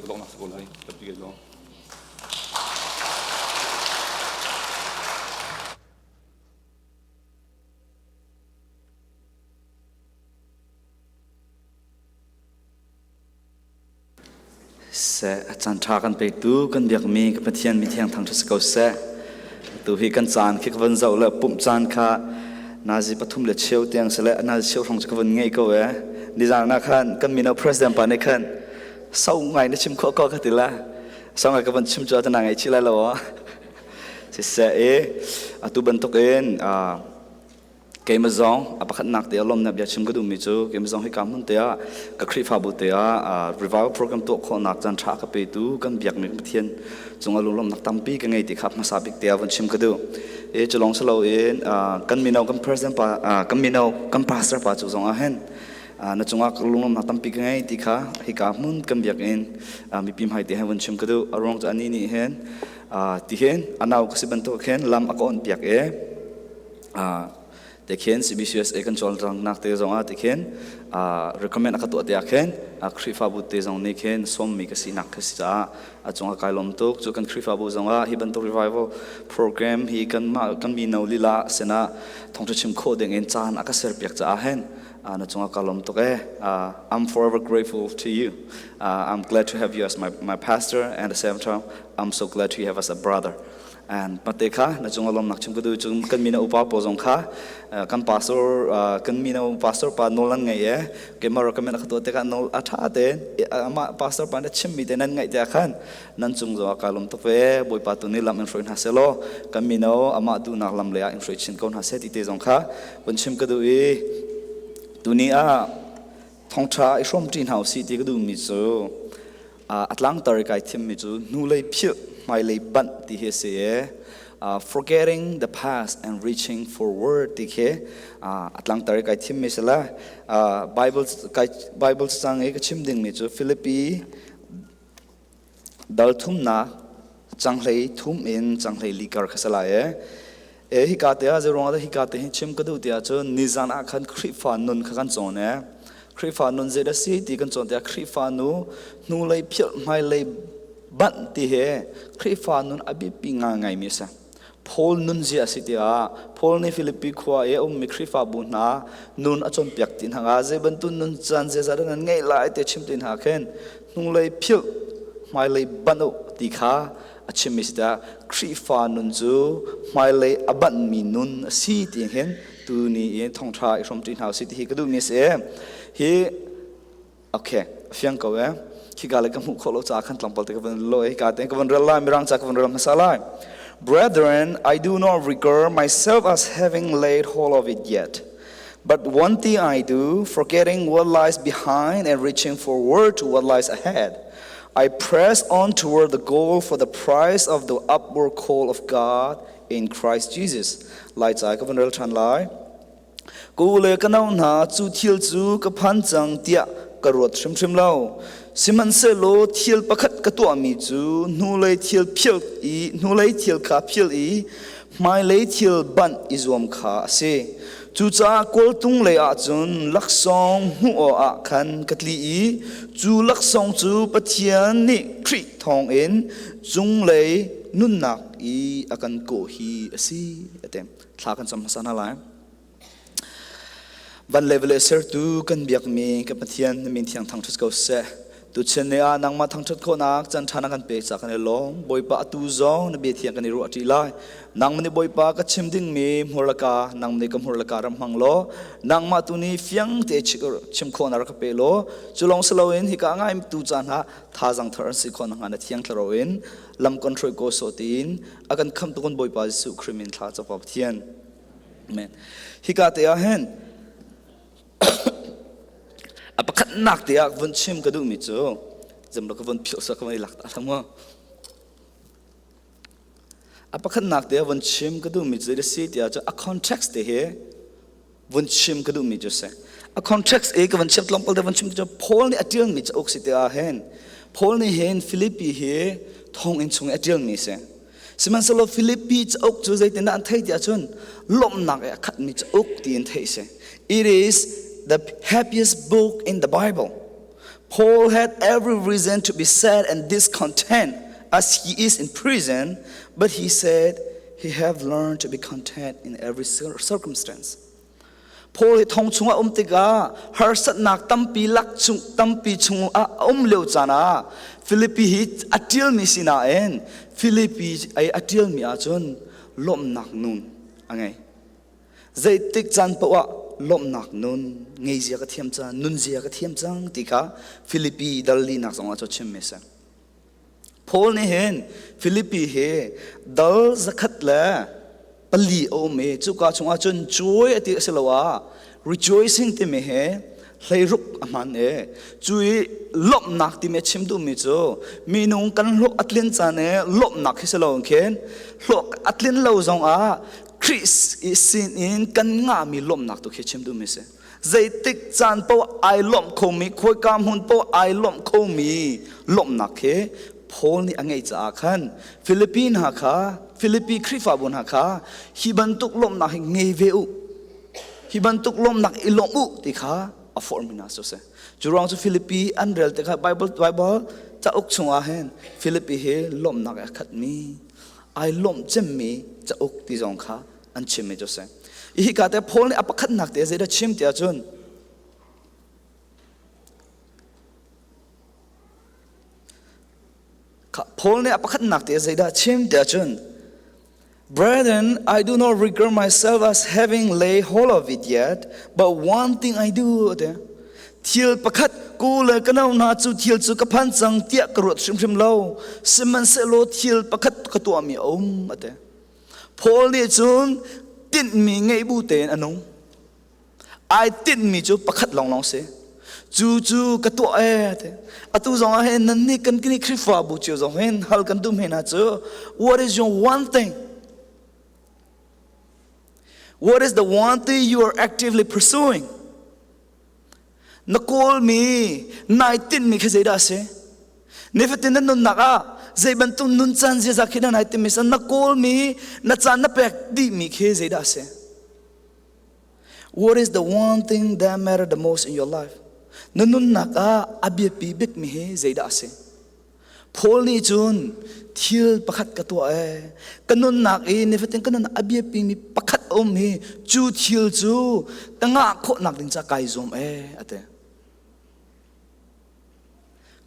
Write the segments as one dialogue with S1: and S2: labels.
S1: Donghnak si ko lai. Tampi ka lawm.
S2: Seh, a caan ṭha kan petu kan biakmi ka Pathian mithiang thangṭhat si ko seh. Tu hi kan caan khi ka van zoh le pumh caan kha nazi pathum le cheu tiang si le nazi cheu hrawng cu ka van ngei ko e. Nizaan ah khan kan mino president pa nih khan sau ngai na chim khawh ko ka ti la. Sau ngai ka van chim cu a na ngaih chih lai lo aw. Siseh i atu bantuk in Keimah zong a pakhatnak te ah lawmhnak bia chim ka duhmi cu keimah zong hika hmun te ah ka Khrihfabu te ah revival program tuah khawhnak caan ṭha ka petu kan biakmi Pathian cungah lunglawmhnak tampi ka ngei ti kha hmasa bik te ah vun chim ka duh. E cu lawng si loin kan mino kan president pa kan mino kan pastor pa cu zong ah hin na cungah lunglawmhnak tampi ka ngei ti kha hika hmun kan biakinn mipi hmai te he vun chim ka duh. A ruang cu anih nih hin ti hin a nau ka si bantuk khin lam a ka on piak i te khin CBCUSA kan cawlcangnak te zong ah te khin recommend a ka tuah te ah khin Khrihfabu te zong nih khin sawmmi ka sinak ka si caah a cungah kai lawm tuk. Cu kan Khrihfabu zong ah hi bantuk revival program hi kan mah kan mino lila sinah thawngṭha chim khawh ding in caan a ka serpiak caah hin na cungah ka lawm tuk e. I'm forever grateful to you. I'm glad to have you as my pastor, and at the same time I'm so glad to have as a brother. And pate kha na cung lawmnak chim ka duh. Cung kan mino upa pawl zong kha kan pastor kan mino pastor pa nawl an ngei e keimah recommend ka tuah tikah nawl a ṭha te amah pastor pa na chimmi te nan ngaih te khan nan cung zong ah ka lawm tuk ve. Bawipa tu nih lam in hruai hna selaw kan mino amah duhnak lam lei ah in hruai chin ko hna seh ti te zong kha vun chim ka duh i tuni ah thawngṭha i hrawmṭi hna usih ti ka duhmi cu a tlangtar i kai thimmi cu hnulei philh hmailei banh ti hi a si i forgetting the past and reaching forward ti khi a tlangtar i kai thimmi si la. Bible kai Bible cang i ka chim dingmi cu Philippi dal thumnak canghlei thum in canghlei li kar kha si lai e. E hika te ah zeiruang ah hika te hi chim ka duh ti ahcun nizan ah khan Khrihfa nun kha kan cawn e. Khrihfa nun zei dah si ti kan cawn tiah Khrihfa nu hnulei philh hmailei banh ti he Khrihfa nun a biapi ngaingai mi a si. Paul nun zia a si tiah Paul nih Philippi khua i a ummi Khrihfabu hna nun a cawnpiak ti hna zei bantuk nun caan zeizah dah nan ngeih lai ti a chim ti hna khin hnulei philh hmailei banh u ti kha a chimmi si tiah Khrihfa nun cu hmailei a banhmi nun a si ti hin tu ni in thawngṭha i hrawmṭi hna usih ti hi ka duhmi a si. Hi okay fiang ko e khika le ka hmuh khawh lo caah khan tlawmpal te ka van lo i ka te ka van rel lai. Mirang ca ka van rel hmasa lai. Brethren, I do not regard myself as having laid hold of it yet. But one thing I do, forgetting what lies behind and reaching forward to what lies ahead, I press on toward the goal for the prize of the upward call of God in Christ Jesus. Lai cai ka van rel ṭhan lai. Ku le ka nau hna, cu thil cu ka phan cang tiah ka ruat hrimhrim lo. Sihmanhsehlaw thil pakhat ka tuahmi cu hnulei thil phil i hnulei thil kha phil i hmailei thil banh i zuam kha a si. Cucaah kawltung lei ah cun laksawng hmuh awkah khan ka tli i cu laksawng cu Pathian nih Khrih thawngin cunglei nunnak i a kan kawh hi a si. A ti. Thla kan cam hmasa hna lai. Van le vawlei sertu kan biakmi kan Pathian na min thiang thangṭhat ko seh. Tuchan ni ah nangmah thangṭhat khawhnak caan ṭha na kan pek caah kan i lawm. Bawipa, atu zong na bia thiang kan i ruah ṭi lai. Nangmah nih Bawipa ka chim dingmi hmurlaka nangmah nih ka hmurlaka ram hmang law nangmah tu nih fiang te chim khawhnak rak ka pe law cu lawng si loin hika ngai tu caan ah thazang thar an si khawh nakhnga na thiang thlarau in lam kan hruai ko sawh tiin a kan khamtu kan Bawipa Jesuh Khrih min thla capa Pathian. Amen. Hika te ah hin a pakhatnak te ah vun chim ka duhmi cu zemlo ka vun philh sa ka van i lak ta hlah mu. A pakhatnak te ah vun chim ka duhmi cu a si tiah cu a context te hi vun chim ka duhmi cu si. A context e ka vun chim tlawmpal te vun chim cu Paul nih a ṭialmi cauk si ti ah hin Paul nih hin Philippi hi thonginn chung i a ṭialmi si. Sihmanhsehlaw Philippi cauk cu zeitindah an theih ti ahcun lawmhnak i a khatmi cauk tiin theih a si. It is the happiest book in the Bible. Paul had every reason to be sad and discontent as he is in prison, but he said he have learned to be content in every circumstance. Paul hi thong chungah um tikah harsatnak tampi lak chung tampi chung ah a um lio caan ah Philippi hi a ṭialmi si nain Philippi ai a ṭialmi ahcun lawmhnak nun a ngei. Zeitik caan paoh ah lawmhnak nun ngei zia ka thiam cang, nun zia ka thiam cang ti kha Philippi dal linak zongah cu chimmi a si. Paul nih hin Philippi hi dal 104 a um i cuka chungah cun joy a ti a si lo ah rejoicing timi hi 16 a hman i cu i lawmhnak timi a chim duhmi cu minung kan hlawh a tlin caan i lawmhnak hi si lo khin hlawh a tlin lo zongah Khrih sin in kan ngahmi lawmhnak tu khi chim duhmi si. Zeitik caan paoh ai lawmh khomi, khawika hmun paoh ai lawmh khomi lawmhnak khi Paul nih a ngeih caah khan Philippi hna kha Philippi Khrihfabu hna kha hi bantuk lawmhnak hi ngei ve u. Hi bantuk lawmhnak i lawmh u ti kha a forhmi hna cu si. Cu ruang cu Philippi an rel tikah Bible Bible cauk chungah hin Philippi hi lawmhnak a khatmi ai lawmh cemmi cauk ti zong kha an chimmi cu si. Hika te Paul nih a pakhatnak te zeidah chim ti ahcun Paul nih a pakhatnak te zeidah chim ti ahcun Brethren, I do not regard myself as having laid hold of it yet, but one thing I do. Thil pakhat ku le ka no hna cu thil cu ka phan cang tiah ka ruat hrimhrim lo. Sihmanhsehlaw thil pakhat ka tuahmi a um ate. Paul nih cun tinhmi ngeih bu tein a nung. Ai tinhmi cu pakhat lawnglawng si. Cu cu ka tuah ee te. Atu zong ah hin nan nih kan kini Khrihfabu cio zong hin hal kan duh hna cu what is your one thing? What is the one thing you are actively pursuing? Na kawlmi, nai tinhmi khi zeidah a si? Nifatin na nunnak ah zei bantuk nuncan ziaza khi na nai tinhmi si? Na kawlmi, na caan na pek dihmi khi zeidah a si? What is the one thing that matter the most in your life? Na nunnak ah a biapi bikmi hi zeidah a si? Paul nih cun thil pakhat ka tuah ee. Ka nunnak i nifatin ka nunnak a biapimi pakhat a um hi cu thil cu ka ngah khawhnak ding ca kai zuam ee a ti.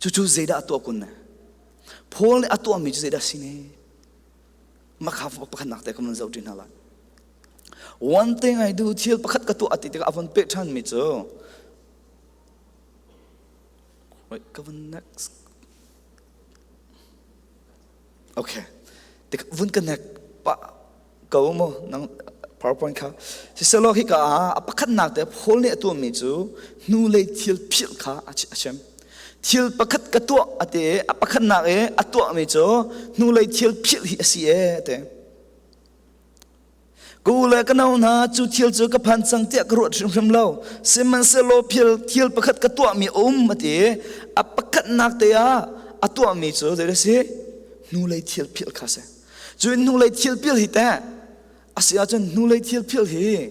S2: Cucu zeidah a tuah kun ne? Paul nih a tuahmi cu zeidah a si ne? Makha pakhatnak te ka van zoh ṭi hna lai. One thing I do thil pakhat ka tuah ti tikah a von peh ṭhanmi cu Wait, ka vun next. Okay. Tik vun ka nek pa ko mo nang PowerPoint kha. Siselaw hi ka ah a pakhatnak te Paul nih a tuahmi cu hnulei thil philh kha a chim. Thil pakhat ka tuah a ti a pakhatnak i a tuahmi cu hnulei thil philh hi a si e a ti. Ku le ka no hna cu thil cu ka phan cang tiah ka ruat hrimhrim lo. Sihmanhsehlaw thil thil pakhat ka tuahmi a um a ti. A pakhatnak te ah a tuahmi cu zei a si? Hnulei thil philh kha a si. Cu hnulei thil philh hi teh a si ahcun hnulei thil philh hi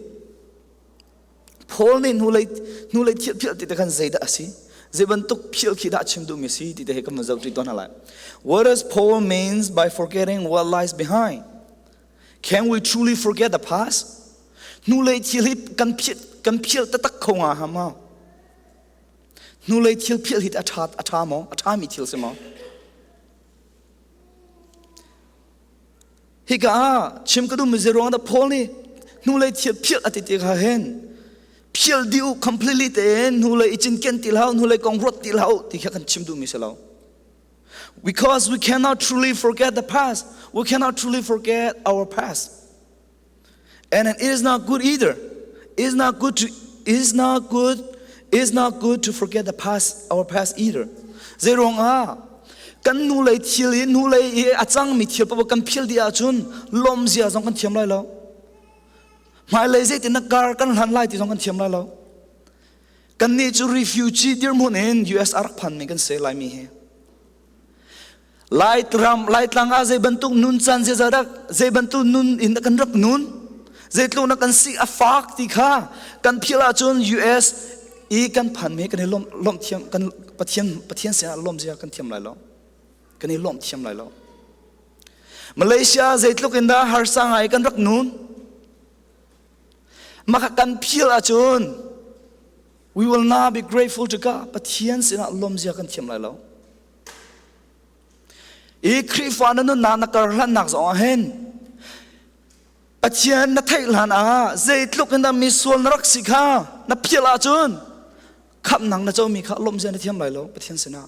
S2: Paul nih hnulei hnulei thil philh ti te khan zeidah a si? Zei bantuk philh khi dah chim duhmi si ti te hi kan van zoh ṭi tawn hna lai. What does Paul means by forgetting what lies behind? Can we truly forget the past? Hnulei thil hi kan philh kan philh taktak kho nga ha maw? Hnulei thil philh hi a ṭha a ṭha maw? A ṭhami thil si maw? Hika ah chim ka duhmi zei ruang dah Paul nih hnulei thil philh a ti ti kha hin philh dih u completely tein hnulei i cinken ti hlah u hnulei kong ruat ti hlah u ti kha kan chim duhmi si lo. Because we cannot truly forget the past. We cannot truly forget our past. And it is not good either. It is not good to it is not good it is not good to forget the past our past either. Zei ruangah kan hnulei thil i hnulei i a cangmi thil paoh kan phil dih ahcun lawm zia zong kan thiam lai lo. Hmailei zeitin na kar kan hlan lai ti zong kan thiam lai lo. Kannih cu refugee dirhmun in US a rak phanmi kan si Laimi hi. Laitram Laitlang ah zei bantuk nun caan ziaza dak zei bantuk nun in kan rak nun zeitluk na kan si a fak ti kha kan philh ahcun US I kan phan mi kan i lawmh lawmh thiam kan Pathian Pathian sinah lawmh zia kan thiam lai lo. Kan i lawmh thiam lai lo. Malaysia zeitluk in dah harsa ngai kan rak nun. Maka kan phil ahcun we will not be grateful to God. Pathian sinah lawmh zia kan thiam lai lo. I Khrihfa na nunnak na kar hlannak zong ah hin Pathian na theih hlan ah zeitluk in dah misual na rak si kha na philh ahcun khamhnak na comi kha lawmh zia na thiam lai lo Pathian sinah.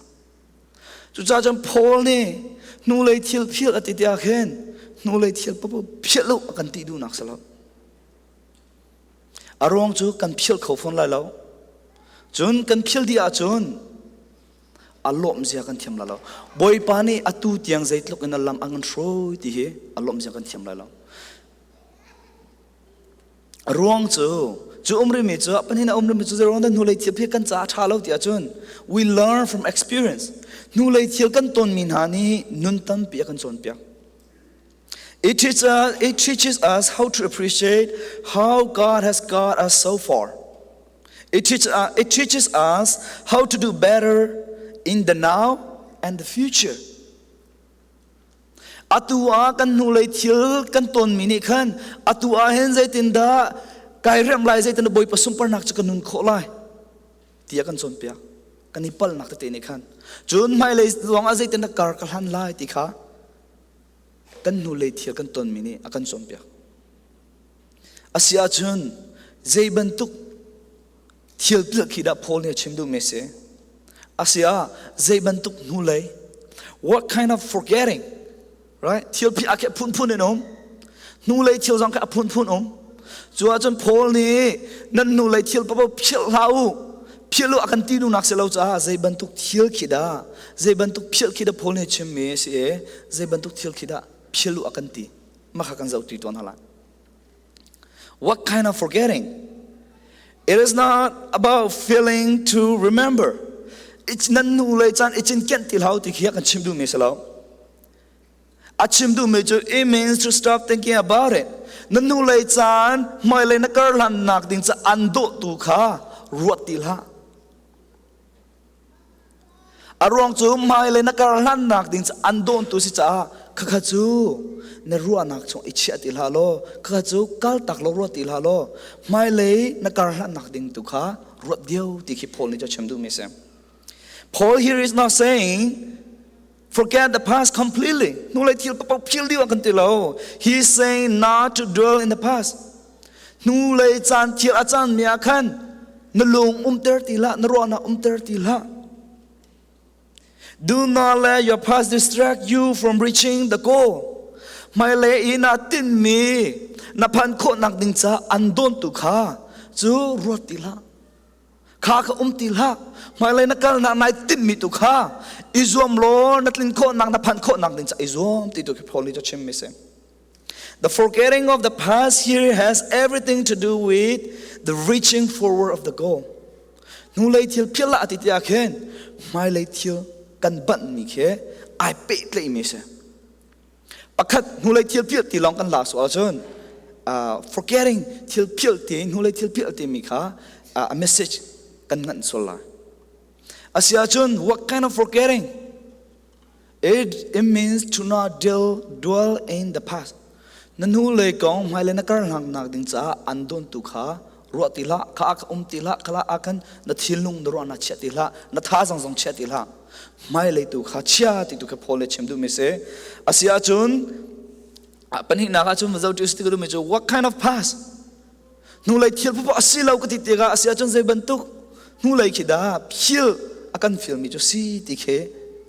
S2: Cucaah cun Paul nih hnulei thil philh a ti tiah khin hnulei thil paoh philh u a kan ti duhnak si lo. A ruang cu kan philh kho fawn lai lo. Cun kan philh dih ahcun a lawmh zia kan thiam lai lo. Bawipa nih atu tiang zeitluk in a lam a ngan hruai ti hi a lawmh zia kan thiam lai lo. A ruang cu cu um rimi cu panin a um rimi cu zeiruang dah hnulei thil phi kan ca a ṭha lo ti ahcun we learn from experience. Hnulei thil kan tonmi hna nih nun tampi a kan cawnpiak. It teaches us how to appreciate how God has got us so far. It teaches us how to do better in the now and the future. Atu ah kan hnulei thil kan tonmi nih khan atu ah hin zeitindah kai remh lai zeitindah Bawipa sunparnak cu ka nun khawh lai tiah kan cawnpiak. Kan i palnak tete nih khan cun hmailei zong ah zeitindah kar ka hlan lai ti kha kan hnulei thil kan tonmi nih a kan cawnpiak. A si ahcun zei bantuk thil pilh khi dah Paul nih a chim duhmi a si? A si ah zei bantuk hnulei what kind of forgetting right thil phih ah khi a phunphun in um hnulei thil zong khi a phunphun um cu ahcun Paul nih nan hnulei thil paoh philh hlah u philh u a kan ti duhnak si lo caah zei bantuk thil khi dah zei bantuk philh khi dah Paul nih a chimmi a si i zei bantuk thil khi dah philh u a kan ti mah kha kan zoh ti tuan hala what kind of forgetting it is not about feeling to remember it's nan nu lei caan i cinken ti hlau ti khi a kan chim duhmi si lo A chim duhmi cu it means to stop thinking about it. Na hnulei caan hmailei na kar hlannak ding ca an dawhtu kha ruat ti hlah. A ruang cu hmailei na kar hlannak ding ca an dawntu si caah khakha cu na ruahnak chung i chiah ti hlah law khakha cu kal tak lo ruat ti hlah law hmailei na kar hlannak ding tu kha ruat dio ti khi Paul nih cu a chim duhmi a si. Paul here is not saying Forget the past completely. Hnulei thil paoh phil dih kan ti lo. He is saying not to dwell in the past. Hnulei caan thil a caan mi ah khan na lung umter ti hlah, na ruahnak umter ti hlah. Do not let your past distract you from reaching the goal. Hmailei i na tinhmi na phan khawhnak ding ca an dawntu kha cu ruat ti hlah. Kha kha um ti hlah. Hmailei na kalnak nai timhmi tu kha i zuam law na tlin khawhnak na phanh khawhnak ding ca i zuam ti tu khi Paul nih a chimmi si. The forgetting of the past here has everything to do with the reaching forward of the goal. Hnulei thil philh lah ti tiah khin hmailei thil kan banhmi khi ai pehtlaihmi si. Pakhat hnulei thil philh ti lawng kan la sual ahcun forgetting thil philh ti hnulei thil philh timi kha a message kan nganh sual lai. Asi ahcun what kind of forgetting? It means to not dwell in the past. Na hnulei kong hmailei na kar hlangnak ding caah an dawntu kha ruah ti hlah, kha ah um ti hlah, kha ah khan na thinlung na ruahnak chia ti hlah, na thazaang zong chia ti hlah. Hmailei tu kha chia ti tu kha Paul nih chim duhmi si. Asi ahcun pahnihnak ahcun zoh ti duhmi cu what kind of past? Hnulei thil popoh a si lo ka ti tikah a si ahcun zei bantuk hnulei khi dah phil a kan filmi cu si ti khi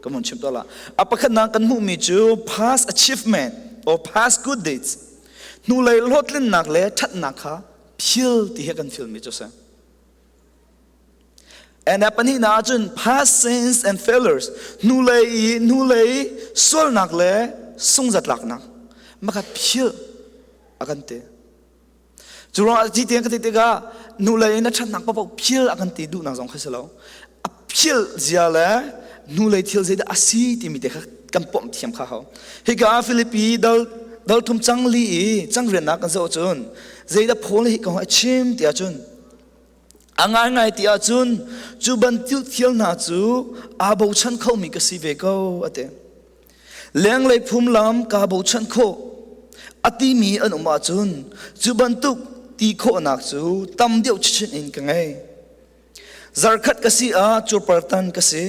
S2: ka mun chim tuah la. A pakhatnak kan hmuhmi cu past achievement or past good deeds. Hnulei hlawhtlinnak le ṭhatnak kha phil ti hi kan filmi cu si. And a pahnihnak ahcun past sins and failures hnulei i hnulei sualnak le sungzatlaknak makhat phil a kan ti. Cu ruangah ti tiang ka ti tikah hnulei in a ṭhatnak paoh phil a kan ti duhnak zong kha si lo. A phil zia le hnulei thil zeidah a si timi te kha kan pawmh thiam kha hau. Hika ah Filipi dal dal thum cang li i cang riannak kan zoh cun zeidah Paul hi kong a chim ti ahcun. A ngaingai ti ahcun cu bantuk thil hna cu aa bochan khomi ka si ve ko a ti. Lenglei phunglam kaa bochan khawh a timi an um ahcun cu bantuk ti khawhnak cu tam deuh chinchin in ka ngei. Zarkhat ka si ah curpartan ka si.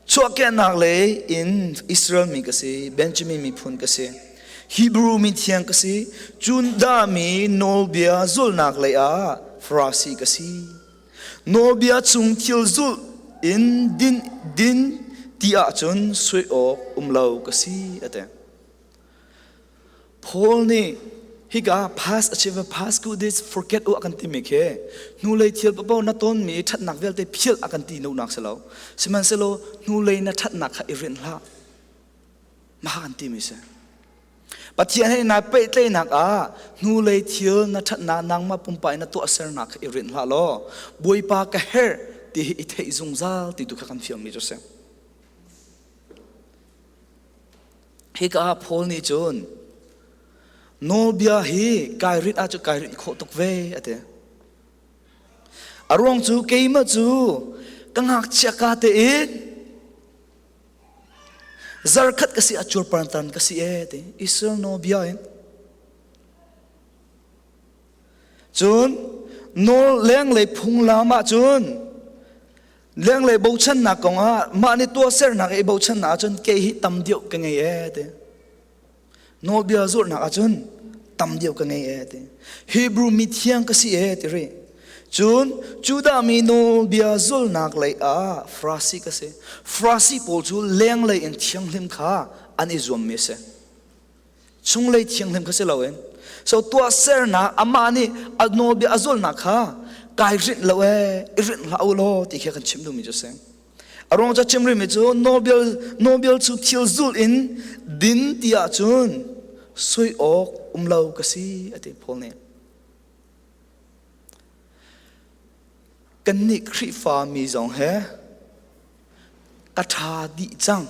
S2: Chuahkehnak lei in Israel mi ka si, Benjamin miphun ka si. Hebrew mi thiang ka si, Judah mi nawlbia zulhnak lei ah Farasi ka si. Nawlbia chung thil zulh in din din ti ahcun sui awk um lo ka si a ti. Paul nih hika past achieve past good deeds forget u a kan timi khi hnulei thil paoh na tonmi ṭhatnak vialte philh a kan ti nak si lo. Sihmanhsehlaw hnulei na ṭhatnak kha i rinh hlah. Mah kan timi si. Pathian he naa pehtlaihnak ah hnulei thil na ṭhatnak nangmah pumpak in na tuahsernak kha i rinh hlah law Bawipa ka herh ti hi i theih zungzal ti tu kha kan fiangmi cu si. Hika ah Paul nih cun nawlbia hi kai rinh ahcun kai rinh khawh tuk ve a ti. A ruang cu keimah cu ka ngakchia ka tein zarkhat ka si ah curpantan ka si ee ti Israel nawlbia in. Cun nawl lenglei phunglam ahcun lenglei bochannak kongah mah nih tuahsernak i bochannak ahcun kei hi tam deuh ka ngei ee ti. Nawlbia zulhnak ahcun tam deuh ka ngei ee ti. Hebrew mi thiang ka si ee ti rih. Cun Judah mi nawlbia zulhnak lei ah Farasi ka si. Farasi pawl cu lenglei in thianghlim kha an i zuammi a si. Chunglei thianghlim kha si loin so tuahsernak amah nih a nawlbia a zulhnak kha kai rinh lo ee i rinh hlah u law ti khi kan chim duhmi cu si. A ruang cu chim rihmi cu nawlbia nawlbia cu thil zulh in din ti ahcun sui awk um lo ka si a ti Paul nih. Kannih Khrihfa mi zong he ka ṭha dih cang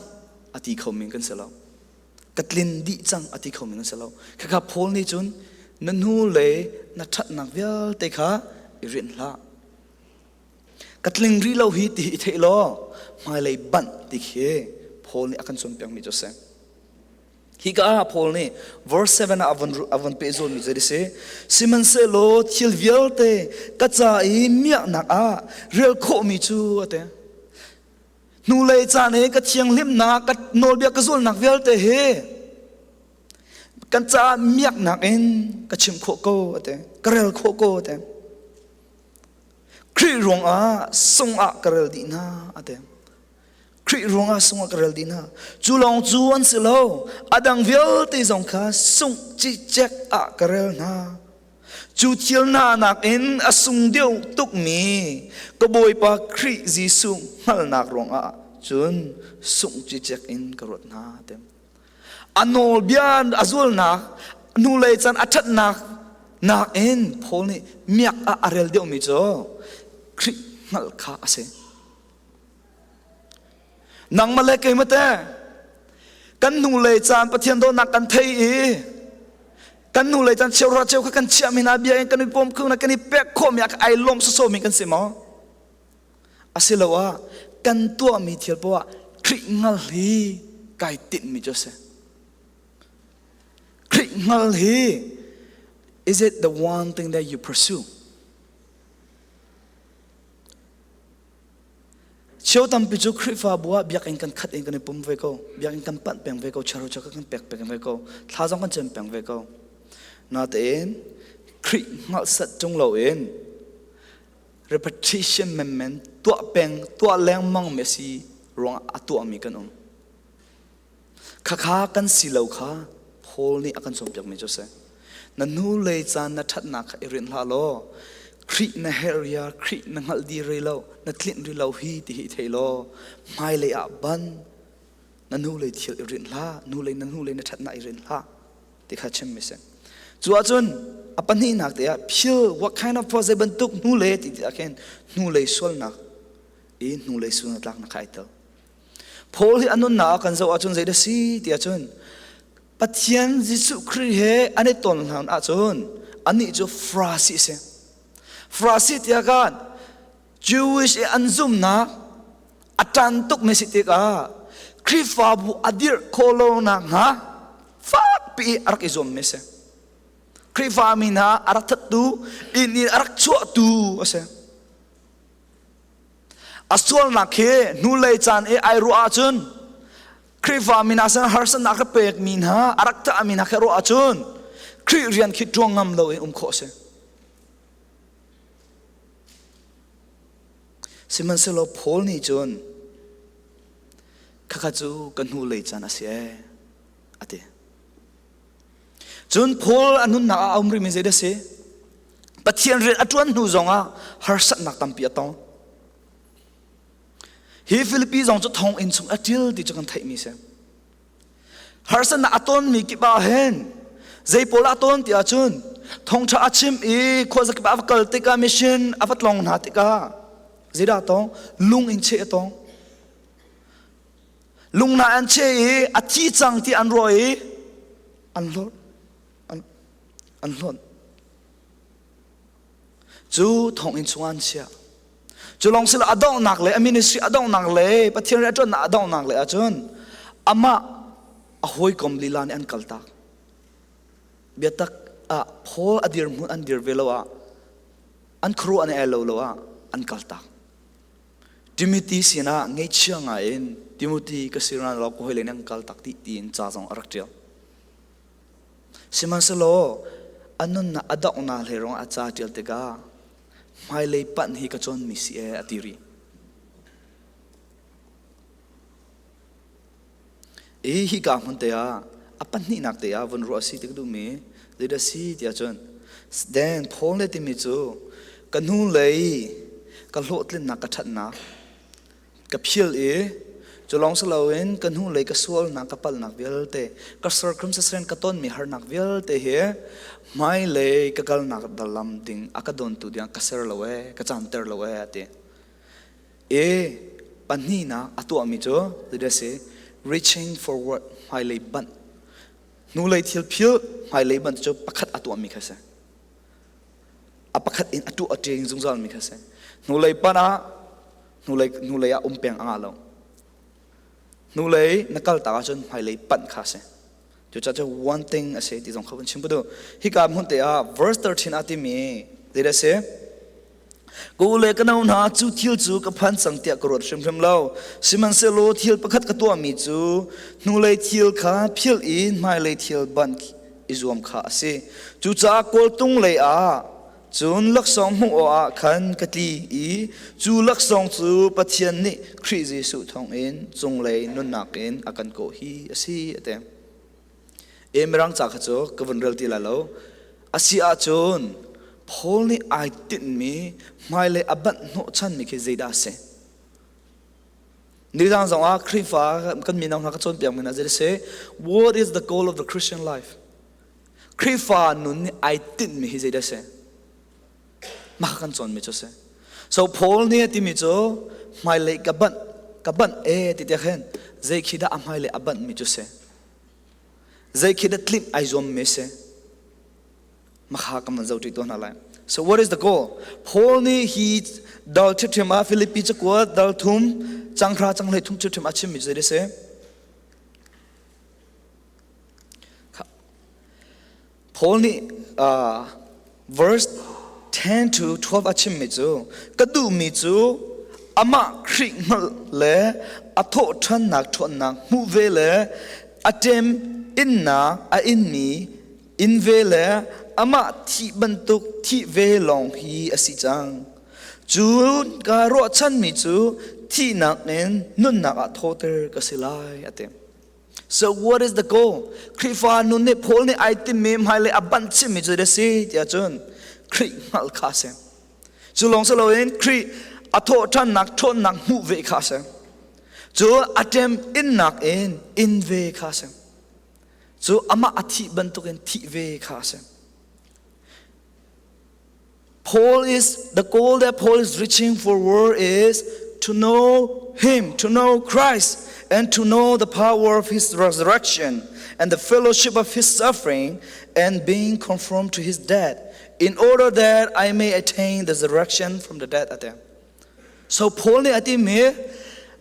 S2: a ti khomi kan si lo. Ka tlin dih cang a ti khomi kan si lo. Khakha Paul nih cun na hnu le na ṭhatnak vialte kha i rinh hlah. Ka tling rih lo hi ti hi i theih law hmailei banh ti khi Paul nih a kan cawnpiakmi cu a si. Hika ah Paul nih verse 7 ah a von pehzulmi cu a si. Sihmanhsehlaw thil vialte ka ca i miaknak ah rel khawhmi cu a ti. Hnulei caan i ka thianghlimnak, ka nawlbia ka zulnak vialte hi kan caah miaknak in ka chim khawh ko a ti. Ka rel khawh ko a ti. Khrih ruangah sung ah ka rel dih hna a ti. Khrih ruangah sung ah ka rel dih hna. Cu lawng cu an si lo, a dang vialte zong kha sungh cicek ah ka rel hna. Cu thil hna nakin a sung deuh tukmi ka Bawipa Khrih Jesuh hngalhnak ruangah cun sungh cicek in ka ruat hna. A nawlbia a zulnak hnulei can a ṭhatnak nakin Paul nih miak ah a rel deuhmi cu Khrih hngalh kha a si. Nangmah le keimah te kan hnulei caan Pathian dawtnak kan thei i kan hnulei caan cheuhra cheu kha kan chiahmi hna bia in kan i pawm kho na kan i pek khawhmi ah ai lawm sawsawmi kan si maw? Asiloah kan tuahmi thil poah Khrih hngal hi kai tinhmi cu a si. Khrih hngal hi is it the one thing that you pursue? Cheu tampi cu Khrihfabu ah biakinn kan khat in kan i pum ve ko. Biakinn kan panh peng ve ko, charo kan pek peng ve ko, thla zong kan cem peng ve ko. Natein Khrih hngalh sat ṭung loin repetition menmen tuah peng tuah lengmang mi si ruangah a tuahmi kan um. Khakha kan si lo kha Paul nih a kan cawnpiakmi cu a si. Na hnulei caan na ṭhatnak kha i rinh hlah law Khrih na herh ria, Khrih na hngalh dih rih lo, na tlinh rih lo hi ti hi i thei law hmailei ah ban na hnulei thil i rinh hlah, hnulei na hnulei na ṭhatnak i rinh hlah ti kha chimmi si. Cu ahcun a pahnihnak te ah phil what kind of zei bantuk hnulei ti ti ah khin hnulei sualnak i hnulei sualnak tlaknak kha ai tel. Paul hi a nunnak ah kan zoh ahcun zei dah si ti ahcun Pathian Jesuh Khrih he an i ton hlan ahcun anih cu Farasi a si. Farasi tiah kan Jewish i an zumnak a ṭan tuk mi si tikah Khrihfabu a dirh khawh lo nakhnga fakpi a rak i zuam mi si. Khrihfa mi hna a rak thattu, inn in a rak chuahtu a si. A sualnak hi hnulei caan i ai ruah ahcun Khrihfa mi hna sin harsatnak a pek mi hna, a rak thah mi hna khi ruah ahcun Khrih rian khi ṭuang ngam lo in um khawh a si. Sihmanhsehlaw Paul nih cun khakha cu ka hnulei caan a si ee a ti. Cun Paul a nunnak ah a um rihmi zeidah a si? Pathian rian a ṭuan hnu zongah harsatnak tampi a tong. Hi Filipi zong cu thonginn chung a ṭil ti cu kan theihmi si. Harsatnak a tonmi kip ah hin zei pawl a ton ti ahcun thawngṭha a chim i khuazakip ah a va kal tikah mission a va tlong hna tikah zeidah a tong? Lung in cheh a tong. Lung hna an cheh i a thi cang ti an ruah i an hlorh. An hlonh. Cu thonginn chungah an chiah. Cu lawng silo a donghnak le a ministry a donghnak le Pathian rian a ṭuannak a donghnak le ahcun amah a hawikom lila nih an kaltak. Biatak ah Paul a dirhmun an dir ve lo ah an khuaruah an i lo lo ah an kaltak. Timothy sinah ngaihchia ngai in Timothy ka siran lo ka hawile nih an kaltak ti tiin ca zong a rak ṭial. Sihmanhsehlaw a nunnak a donghnak hlei ruangah a ca ṭial tikah hmailei panh hi ka cawnmi si ee a ti rih. I hika hmun te ah a pahnihnak te ah vun ruah si ti ka duhmi zeidah si tiah cun then Paul le timi cu ka hnulei ka hlawhtlinnak ka ṭhatnak ka phil i cu lawng si loin ka hnulei ka sualnak ka palhnak vialte ka circumcision ka tonmi harnak vialte hi hmailei ka kalnak lam ding a ka dontu ding ka ser lo ee ka canter lo ee a ti e pahnihnak a tuahmi cu zeidah si reaching forward hmailei banh hnulei thil phil hmailei banh cu pakhat a tuahmi kha si a pakhat in a tuah a ṭing zungzalmi kha si hnulei pan ah hnulei hnulei ah um peng a ngah lo hnulei na kal tak ahcun hmailei panh kha si cucaah cu one thing a si ti zong kha vun chim budu hika hmun te ah verse 13 ah timi zeidah si Ka u le ka no hna cu thil cu ka phan cang tiah ka ruat hrimhrim lo. Sihmanhsehlaw thil pakhat ka tuahmi cu hnulei thil kha philh in hmailei thil banh i zuam kha a si. Cucaah kawltung lei ah cun laksawng hmuh awkah khan ka tli i cu laksawng cu Pathian nih Khrih Jesuh thawngin cunglei nunnak in a kan kawh hi a si a ti. E Mirang ca kha cu ka vun rel ti lai lo. A si ahcun Paul nih ai tinhmi hmailei a banh hnawhchanmi khi zeidah a si? Nizang zong ah Khrihfa kan mino hna ka cawnpiak mi hna zei si? What is the goal of the Christian life? Khrihfa nun nih ai tinhmi hi zeidah a si? Mah kan cawnmi cu a si. So Paul nih a timi cu hmailei ka banh ka banh e ti tiah khin zei khi dah a hmailei a banhmi cu si? Zei khi dah tlinh ai zuammi si? Makha kan van zoh ṭi tuah hna lai. So what is the goal? Paul nih hi dal ṭhiṭhim ah Filipi cakuat dal thum changhra changhlei thum ṭhiṭhim a chimmi cu zei si? Paul nih verse 10 to 12 a chimmi cu ka duhmi cu amah Khrih hngalh le a thawhṭhannak ṭhawnnak hmuh ve le a ṭem innak a inmi inn ve le amah thih bantuk thih ve lawng hi a si cang. Cun kaa ruahchanmi cu thihnak in nunnak ah thawter ka si lai a ti. So what is the goal? Khrihfa nun nih Paul nih ai timmi hmailei a banh chimmi cu a si tiah cun Khrih hngalh kha a si. Cu lawng si loin Khrih a thawhṭhannak ṭhawnnak hmuh ve kha a si. Cu a ṭem innak in in ve kha a si. Cu amah a thih bantukin thih ve kha a si. Paul is the goal that Paul is reaching forward is to know him, to know Christ, and to know the power of his resurrection and the fellowship of his suffering and being conformed to his death. In order that I may attain the resurrection from the dead ate. So Paul nih a timi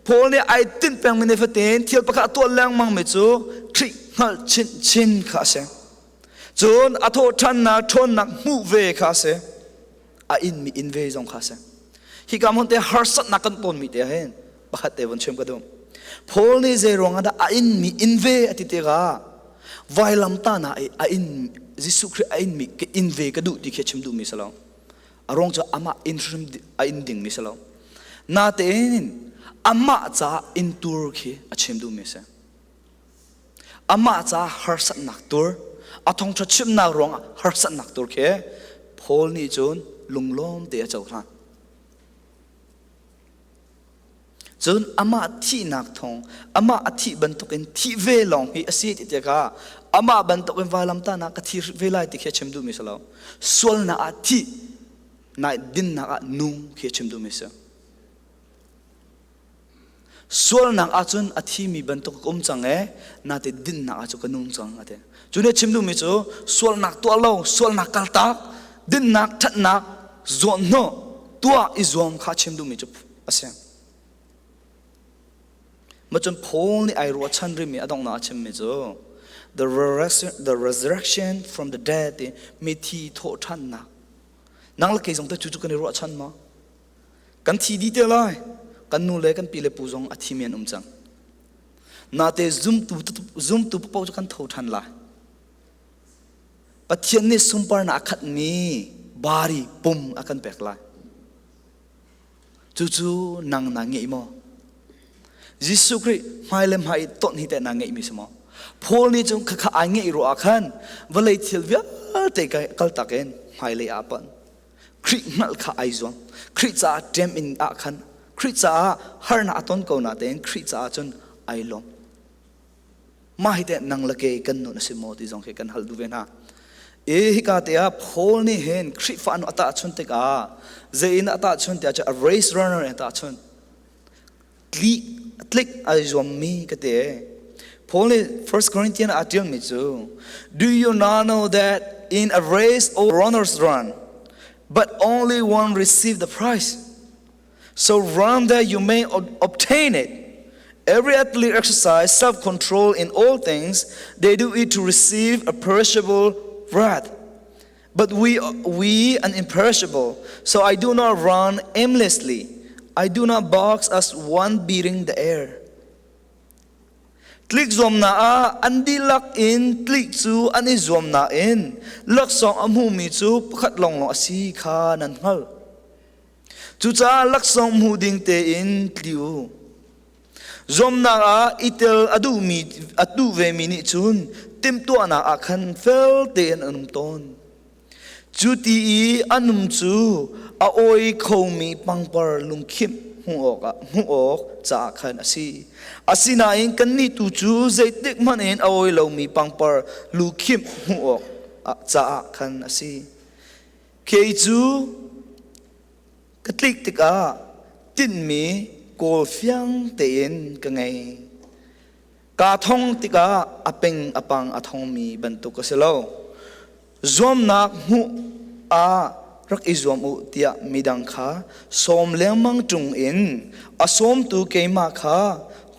S2: Paul nih ai tinh pengmi ni fatin thil pakhat a tuah lengmang mi cu Khrih hngalh chinchin kha a si. Cun a thawhṭhannak ṭhawnnak hmuh ve kha a si. A in mi in ve zong kha a si. Hika hmun te harsatnak kan tawnmi te hin pakhat te vun chim ka duh. Paul nih zei ruang ah dah a in mi in ve a ti tikah vailamtahnak i a in Jesuh Khrih a in mi ka in ve ka duh ti khi a chim duhmi si lo. A ruang cu amah in hrim a in dingmi si lo. Natein amah caah intur khi a chim duhmi a si. Amah caah harsatnak tur, a thawngṭha chimnak ruangah harsatnak tur khi Paul nih cun lunglawm te a cohlan. Cun amah thihnak thawng, amah a thih bantukin thih ve lawng hi a si ti tikah amah bantukin vailamtahnak ka thi ve lai ti khi a chim duhmi si lo. Sualnak ah thih, nai dinnak ah nung khi a chim duhmi si. Sualnak ahcun a thimi bantuk ka um cang ee, nate dinnak ah cu ka nung cang a ti. Cu nih a chim duhmi cu sualnak tuah lo, sualnak kaltak, dinnak, ṭhatnak zuanhnawh, tuah i zuam kha a chim duhmi cu a si. Macun Paul nih ai ruahchan rihmi a donghnak a chimmi cu the resurrection from the dead ti mithi thawhṭhannak. Nang le kei zong teh cu cu kan i ruahchan maw? Kan thi dih te lai. Kan nu le kan pi le pu zong a thimi an um cang. Nate zumtu zumtu paoh cu kan tho ṭhan lai. Pathian nih sunparnak a khatmi bari pum a kan pek lai. Cucu nang na ngeih maw? Jesuh Khrih hmai le hmai ton hi teh na ngeihmi si maw? Paul nih cun khakha ai ngeih ruah ah khan vawlei thil vialte kaltak in hmailei ah panh. Khrih hngalh kha ai zuam. Khrih caah ṭem in ah khan Khrih caah harnak a ton ko natein Khrih caah cun ai lawm. Mah hi teh nang le kei kan nun a si maw ti zong khi kan hal duh ve hna. I hika te ah Paul nih hin Khrihfa nu a tahchun tikah zei in a tahchun tiah cun a race runner in a tahchun. Tlik tlik ai zuammi ka ti. Paul nih 1 Corinthians ah a ṭialmi cu Do you not know that in a race all runners run, but only one receive the prize? So run that you may obtain it. Every athlete exercise self-control in all things. They do it to receive a perishable wrath. But we, we an imperishable. So I do not run aimlessly. I do not box as one beating the air. Tlik zuamnak ah an dihlak in tlik cu an i zuam nain laksawng a hmumi cu pakhat lawnglawng a si kha nan hngalh. Cucaah laksawng hmu ding tein tli u. Zuamnak ah i tel a duhmi a duh vemi nih cun timhtuahnak ah khan fel tein an um tawn. Cu ti i an um cu a awi khomi pangpar lungkhimh hmuh awkah hmuh awk caah khan a si. Asinain kannih tu cu zeitik hmanh in a awi lomi pangpar lukhimh hmuh awk caah khan a si. Kei cu ka tlik tikah tinhmi kawl fiang tein ka ngei. Kaa thong tikah a peng a pang a thongmi bantuk ka si lo. Zuamnak hmuh ah rak i zuam u tiah midang kha sawm lengmang ṭung in a sawmtu keimah kha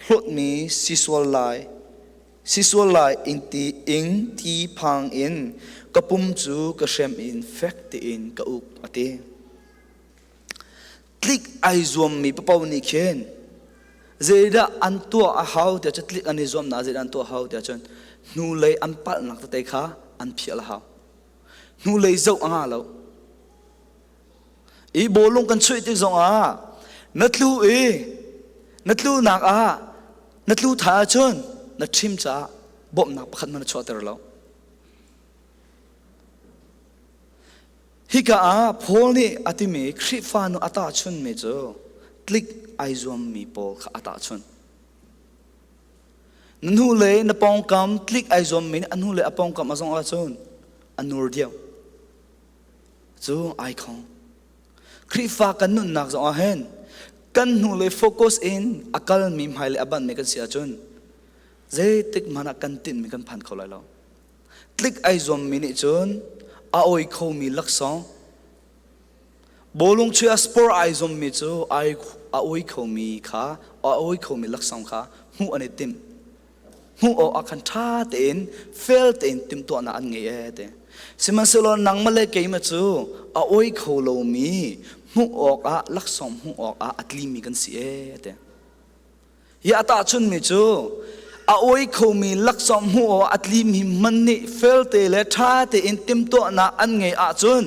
S2: hlawtmi si sual lai si sual lai ing ti ing ti phang in ka pum cu ka hrem in fek tein ka uk a ti. Tlik ai zuammi papoh nih khin zeidah an tuah a hau tiah cun tlik an i zuamnak zeidah an tuah a hau tiah cun hnulei an palhnak tete kha an phiah a hau. Hnulei zoh a ngah lo. I bawlung kan chuih tik zongah na tlu i na tlunak ah na tlu tha ahcun na ṭhim caah bawmhnak pakhat hmanh na chuahter lo. Hika ah Paul nih a timi Khrihfa nu a tahchunmi cu tlik ai zuammi pawl kha a tahchun. Na hnu le na pawngkam tlik ai zuammi nih a hnu le a pawngkam a zong ahcun a nur deuh. Cu ai khong. Khrihfa kan nunnak zong ah hin kan hnu le focus in a kalmi hmailei a banhmi kan si ahcun zeitik hmanh ah kan tinhmi kan phan kho lai lo. Tlik ai zuammi nih cun A oi khomi laksawng. Bawlung chuih ah sport ai zuammi cu ai a oi khomi kha a oi khomi laksawng kha hmuh an i timh. Hmuh awk ah khan ṭha tein fel tein timhtuahnak an ngei ee ti. Sihmanhsehlaw nangmah le keimah cu a oi kho lomi hmuh awkah laksawng hmuh awkah a tlimi kan si ee ti. Hi a tahchunmi cu a oi khomi laksawng hmuh awk a tlimi hmanh nih felte le ṭha tein timhtuahnak an ngeih ahcun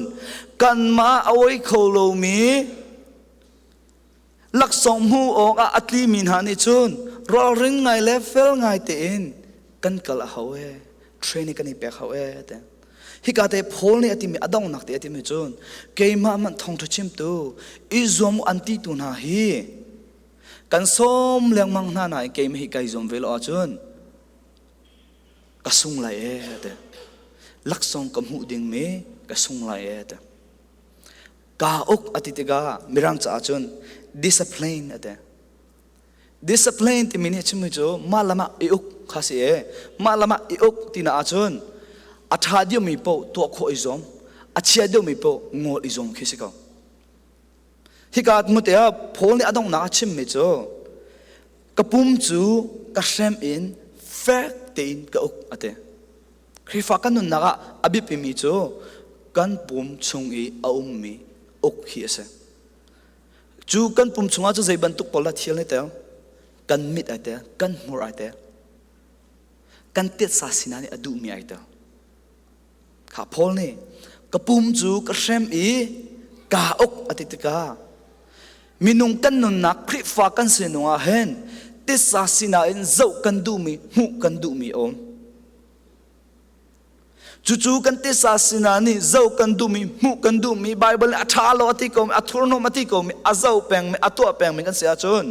S2: kanmah a oi kho lomi laksawng hmuh awkah a tlimi hna nih cun ralring ngai le fel ngai tein kan kal a hau ee training kan i pek hau ee te hika te Paul nih a timi a donghnak te a timi cun keimah hmanh thawngṭha chimtu i zuam u an ti tu hna hi kan sawm lengmang hna nain keimah hi kai zuam ve lo ahcun ka sung lai ee te laksawng ka hmuh dingmi ka sung lai ee te Kaa uk a ti tikah Mirang caah cun discipline a ti. Discipline timi nih a chimmi cu mah lam ah i uk kha si e. Mah lam ah i uk tina ahcun a ṭha deuhmi paoh tuah khawh i zuam, a chia deuhmi paoh ngol i zuam khi si ko. Hika mute ah Paul nih a donghnak a chimmi cu ka pum cu ka hrem in fek tein ka uk a ti. Khrihfa kan nunnak ah a biapimi cu kan pum chung i a ummi uk hi a si. Cu kan pum chungah cu zei bantuk pawl dah thil nih tel? Kan mit ai tel, kan hmur ai tel, kan tetsa sinah nih a duhmi ai tel. Kha Paul nih ka pum cu ka hrem i kaa uk a ti tikah minung kan nunnak Khrihfa kan sinung ah hin titsa sinah in zoh kan duhmi hmuh kan duhmi a um. Cucu kan titsa sinah nih zoh kan duhmi hmuh kan duhmi Baibal nih a ṭha lo a ti komi a thurhnawm a ti komi a zoh pengmi a tuah pengmi kan si ahcun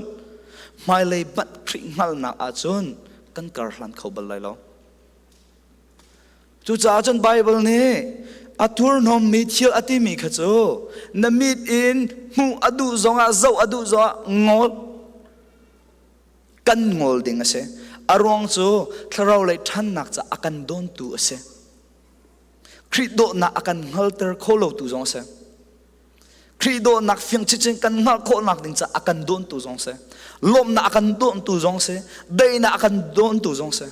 S2: hmailei banh Khrih hngalhnak ahcun kan kar hlan kho bal lai lo. Cucaah cun Baibal nih a thurhnawmmi thil a timi kha cu na mit in hmuh a duh zongah zoh a duh zongah ngol kan ngol ding a si. A ruang cu thlarau lei ṭhannak ca a kan dawntu a si. Khrih dawtnak a kan hngalter kho lotu zong a si. Khrih dawtnak fiang chinchin kan hngalh khawhnak ding ca a kan dawntu zong si. Lawmhnak a kan dawntu zong si. Daihnak a kan dawntu zong si.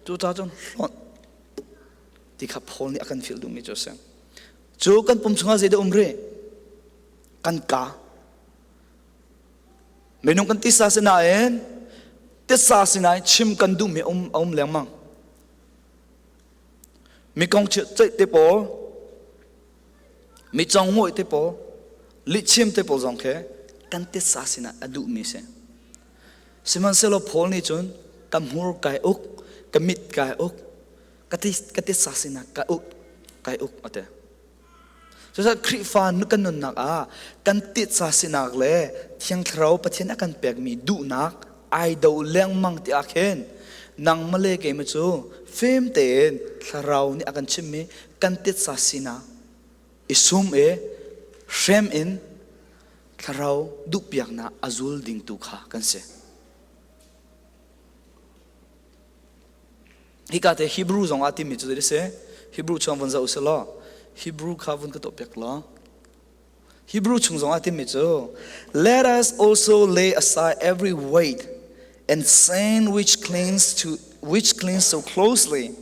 S2: Cucaah cun hlawnh ti kha Paul nih a kan fial duhmi cu a si. Cu kan pum chungah zeidah um rih? Kan ka. Minung kan tisa sinain tisa sinain chim kan duhmi um a um lengmang. Mi kong ceih te pawl, mi congmawih te pawl, lihchim te pawl zong khi kan titsa sinah a duhmi si. Sihmanhsehlaw Paul nih cun ka hmur kai uk, ka mit kai uk, ka titsa sinah ka uk, kai uk a ti. Cucaah Khrihfa kan nunnak ah kan titsa sinak le Thiang Thlarau Pathian a kan pekmi duhnak ai do lengmang ti ah khin nangmah le keimah cu fim tein Thlarau nih a kan chimmi kan titsa sinak i sum i hrem in Thlarau duhpiaknak a zul ding tu kha kan si. Hika te Hebrew zong ah timi cu zei si? Hebrew chung vun zoh usih law Hebrew kha vun ka tuah piak law Hebrew chung zong ah timi cu Let us also lay aside every weight and sin which clings to which clings so closely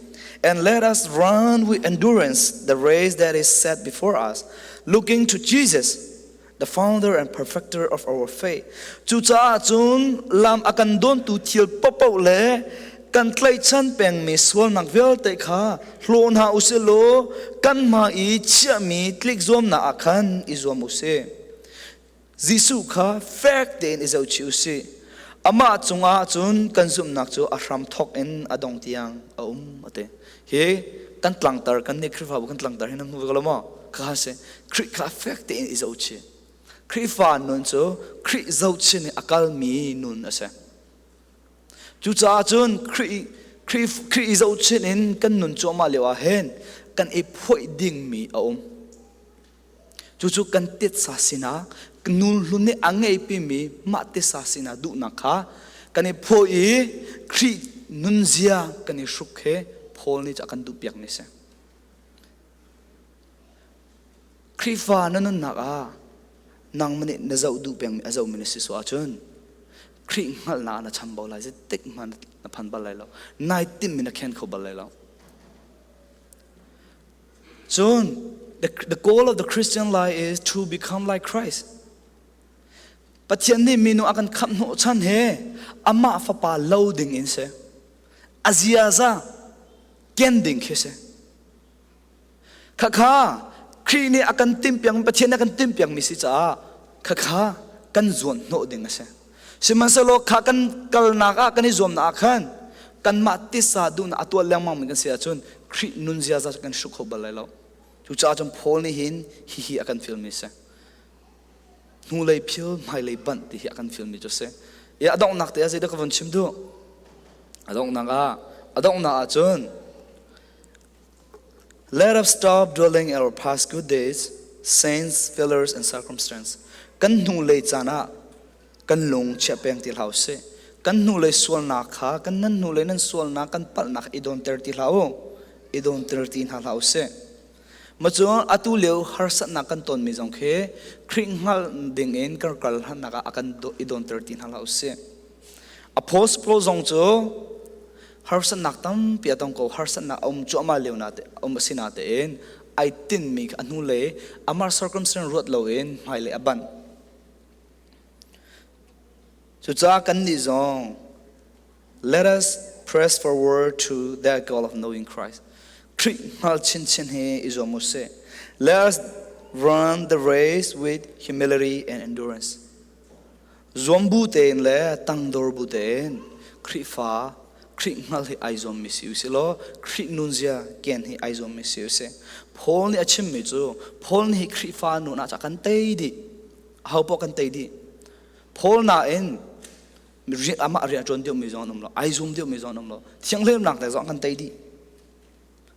S2: and let us run with endurance the race that is set before us looking to Jesus the founder and perfecter of our faith. Cucaah cun lam a kan dawntu thil paohpaoh le kan tlaihchan pengmi sualnak vialte kha hlaw hna usih law kan hma i chiahmi tlikzuamnak ah khan i zuam usih. Jesuh kha fek tein i zohchih usih. Amah cungah cun kan zumhnak cu a hram thawk in a dong tiang a um a ti. Hi kan tlangtar kan nih Khrihfabu kan tlangtar hi nan hmu ve ko lo maw? Kha si. Khrih kha fek tein i zohchih. Khrihfa nun cu Khrih zohchin in a kalmi nun a si. Cucaah cun Khrih Khrih Khrih i zohchin in kan nun cuahmah lio ah hin kan i phoih dingmi a um. Cucu kan titsa sinah nu hlun nih a ngeipimi mah titsa sinah duhnak kha kan i phaw i Khrih nunzia kan i hruk he Paul nih a kan duhpiakmi a si. Khrihfa na nunnak ah nangmah nih na zoh duh pengmi a zohmi na si sual ahcun Khrih hngalhnak ah na chambau lai, zeitik hmanh na phan bal lai lo. Nai timhmi na khen kho bal lai lo. Cun the goal of the Christian life is to become like Christ. Pathian nih minu a kan khamh hnawhchan he amah fapa lo ding in si. A ziaza ken ding khi si. Khakha Khrih nih a kan timhpiak Pathian nih a kan timhpiak mi si caah khakha kan zuan hnawh ding a si. Sihmanhsehlaw kha kan kalnak ah kan i zuamnak ah khan kanmah tisa duhnak a tuah lengmang mi kan si ahcun Khrih nun ziaza kan hruk kho bal lai lo. Cucaah cun Paul nih hin hihi a kan filmi a si. Hnulei phil, hmailei banh ti hi a kan filmi cu a si. I a donghnak te ah zeidah ka vun chim duh? A donghnak ah, a donghnak ahcun Let us stop dwelling our past good days, saints, failures, and circumstance. Kan hnulei caan ah kan lung chia peng ti hlah usih. Kan hnulei sualnak kha kan nan hnulei nan sualnak kan palhnak i dawnter ti hlah u. I dawnter ti hna hlah usih. Macun atu lio harsatnak kan tonmi zong khi Khrih hngalh ding in kan kal hlannak ah a kan i dawnter ti hna hlah usih. Apostle Paul zong cu harsatnak tampi a tong ko harsatnak a um cuahmah lio na te um a si na tein ai tinhmi a hnulei amah circumstance ruat loin hmailei a banh. Cucaah kannih zong let us press forward to that goal of knowing Christ. Khrih hngal chinchin hi i zuam u sih. Let us run the race with humility and endurance. Zuam bu tein le tangdor bu tein Khrihfa Khrih hngal hi ai zuammi si usih law Khrih nunzia ken hi ai zuammi si usih. Paul nih a chimmi cu Paul nih Khrihfa nun ah kan tei dih. Aho poah kan tei dih. Paul nain amah rian a ṭuan deuhmi zong an um lo, ai zum deuhmi zong an um lo. Thianghlimnak te zong kan tei dih.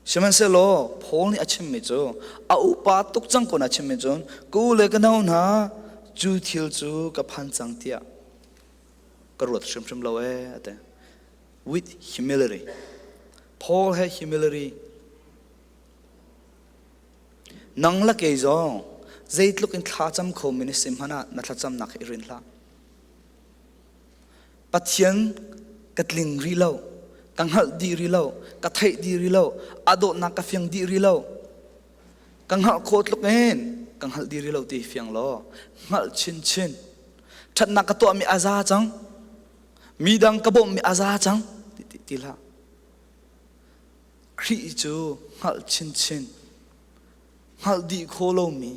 S2: Sihmanhsehlaw Paul nih a chimmi cu a upa tuk cang ko na chimmi cun ka u le ka nau hna cu thil cu ka phan cang tiah ka ruat hrimhrim lo ee a ti. With humility. Paul he humility. Nang le kei zong zeitluk in thlacam kho mi na si hmanh ah na thlacamnak hi i rin hlah. Pathian ka tling rih lo, ka hngalh dih rih lo, ka theih dih rih lo, a dawtnak ka fiang dih rih lo. Ka hngalh khawh tluk in ka hngalh dih rih lo ti fiang law hngalh chinchin. Ṭhatnak ka tuahmi a za cang. Midang ka bawmhmi a za cang ti, ti, ti hlah. Khrih cu hngalh chinchin, hngalh dih khawh lomi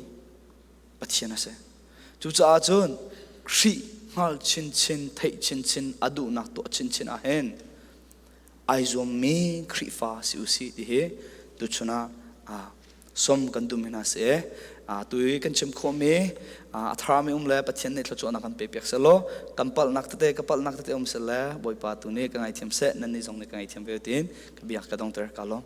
S2: Pathian a si. Cucaah cun Khrih hngal chinchin, theih chinchin, a duhnak tuah chinchin ah hin ai zuammi Khrihfa si usih ti hi tuchun ah som kan dum hna si. Tu i kan chim khawhmi a tharami um le Pathian nih thluachuahnak kan pe piak selaw kan palhnak tete ka palhnak tete um sele Bawipa tu nih ka ngaithiam seh nan nih zong nih ka ngaithiam ve tiin ka biak ka dongter ka lawm.